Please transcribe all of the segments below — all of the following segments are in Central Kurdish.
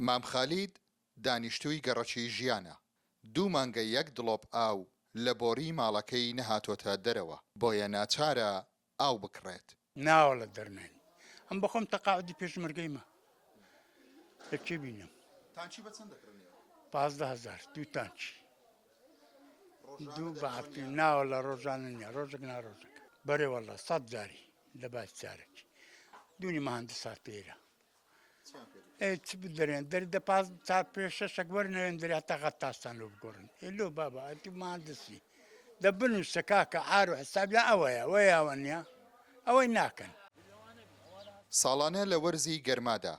مام خالید دانیشتووی گەڕەکی ژیانە، دوو مانگە یەک دڵۆپ ئاو لە بۆریی ماڵەکەی نەهاتۆتە دەرەوە، بۆیە ناچارە ئاو بکڕێت. ناوەڵە دەرناین ئەم بەخۆم تەقاعدی پێشمەرگەیمە لە کێ بینم. تانکی بە چەند دەکڕن ئێوە؟ 15 هەزار دوو تانکی دوو بە هەفتەی ناوەڵە ڕۆژانە نیە ڕۆژێک نا ڕۆژێک. بەرێ وەڵا سەد جاری لە باش جارێک دوونی مهندسات پێرە ئێ چ بدەرێن دەری دە پاس تا پێ شەشەک وەرنەوێن دەری هەتا غەتاستان لۆ بگۆڕن ئێ لۆ بابا ئەتو مهندسی دە بنووسە کاکە عار و حساب لە ئەوەیە ئەوەیە ئەوە نییە ئەوەی ناکەن. ساڵانە لە وەرزی گەرمادا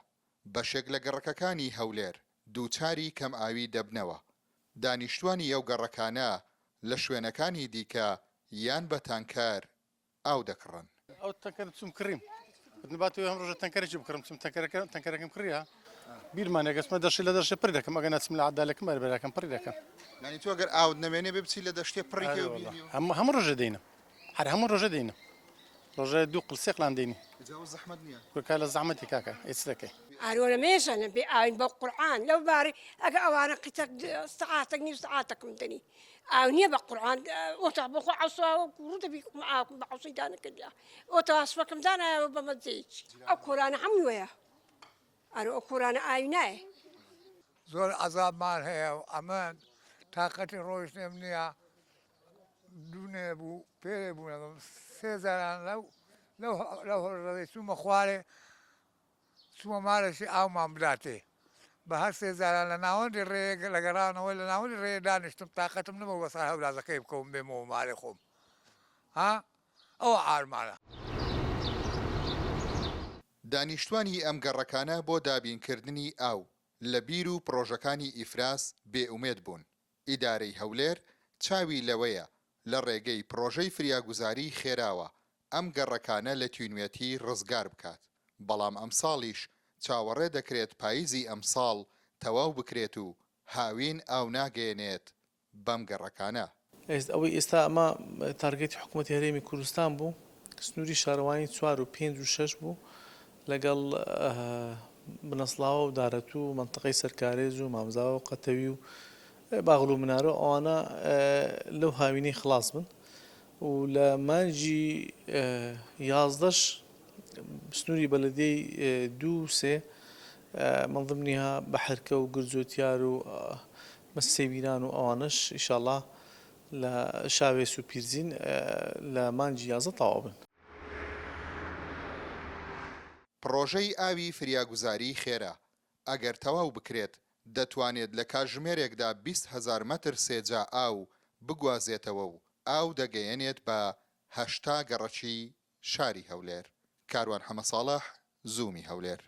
بەشێک لە گەڕەکەکانی هەولێر دووچاری کەمئاوی دەبنەوە، دانیشتوانی ئەو گەڕەکانە لە شوێنەکانی دیکە یان بە تانکەر ئاو دەکڕن. ئەو تەنکەرە چوم کڕیم وتم با تۆ هەم ڕۆژە تەنکەرێکی بکڕم چم تەنکەرەکە تەنکەرەکەم کڕیە بیرمان ئەگەر دەشێ لە دەشێ پڕی دەکەم ئەگەر نەچم لە عەدالەکەم بەر بەراکەم پڕی دەکەم. یانی تۆ گەر ئاوت نەمێنێ بێ بچی لە دەشتێ پڕی کەی و بێنیەوە؟ هەموو هەموو ڕۆژێ دێینم هەر هەموو ڕۆژێ دێینم ڕۆژێ دوو قل سێ قلان دێنی. جا ئەوە زەحمەت نییە؟ کورە کاکە زەحمەتی کاکە ئێ چ دەکەی. ئارۆنە مێژەنە بێ ئاوین بە قورعان لەو بارەی ئەگە ئەوانە قیتەک سەعاتەک نیو سەعاتەکم دەنی ئاو نییە بە قورعان ئۆتا بۆ خۆ عەوساوە ڕوو دەبی ئاوکم بە عەوسەی دانەکردیا ئۆتا سپەکم دانایەوە بە مەزەیەکی ئەو کۆرانە هەمووی وەیە ئەرۆ ئەو کۆرانە ئاوی نایە. زۆر عەزابمان هەیە و ئەمن تاقەتی ڕۆیشتنم نییە دوونێ بوو پێرێ بوو سێ جاران لەو لەو لەو هۆرەی چوومە خوارێ چوومە مالێکی ئاومان بداتێ بە هەر سێ جاران لە ناوەندی ڕێ لە گەڕانەوەی لە ناوەندی ڕێ دانیشتم تاقەتم نەبوو بەسەر هەورازەکەی بکەوم بێمەوە مالێ خۆم ها ئەوە عارمانە. دانیشتوانی ئەم گەڕەکانە بۆ دابینکردنی ئاو لە بیر و پڕۆژەکانی ئیفراز بێ ئومێد بوون، ئیدارەی هەولێر چاوی لەوەیە لە ڕێگەی پڕۆژەی فریاگوزاریی خێراوە ئەم گەڕەکانە لە تینوێتی ڕزگار بکات، بەڵام ئەمساڵیش چاوەڕێ دەکرێت پایزی ئەمساڵ تەواو بکرێت و هاوین ئاو ناگەیەنێت بەم گەڕەکانە. ئەوەی ئێستا ئەمە target ی حکوومەتی هەرێمی کوردستان بوو، سنووری شارەوانی چوار و پێنج و شەش بوو لەگەڵ بنەسڵاوە و دارەتوو و مەنتەقەی سەرکارێز و مامزاوە و قەتەوی و باغل و منارە و ئەوانە لەو هاوینەی خڵاس بن و لە مانگی یازدەش سنووری بەلەدیەی دوو و سێ من ضمنها بەحرکە و گرجۆتیار و مەسێویران و ئەوانەش ئیشاڵا لە شاوێس و پیرزین لە مانگی 11 تەواو بن. پڕۆژەی ئاوی فریاگوزاریی خێرا، ئەگەر تەواو بکرێت، دەتوانێت لە کاتژمێرێکدا 20 هەزار مەتر سێجا ئاو بگوازێتەوە و ئاو دەگەیەنێت بە 80 گەڕەکی شاری هەولێر. کاروان حەمەساڵح، زوومی هەولێر.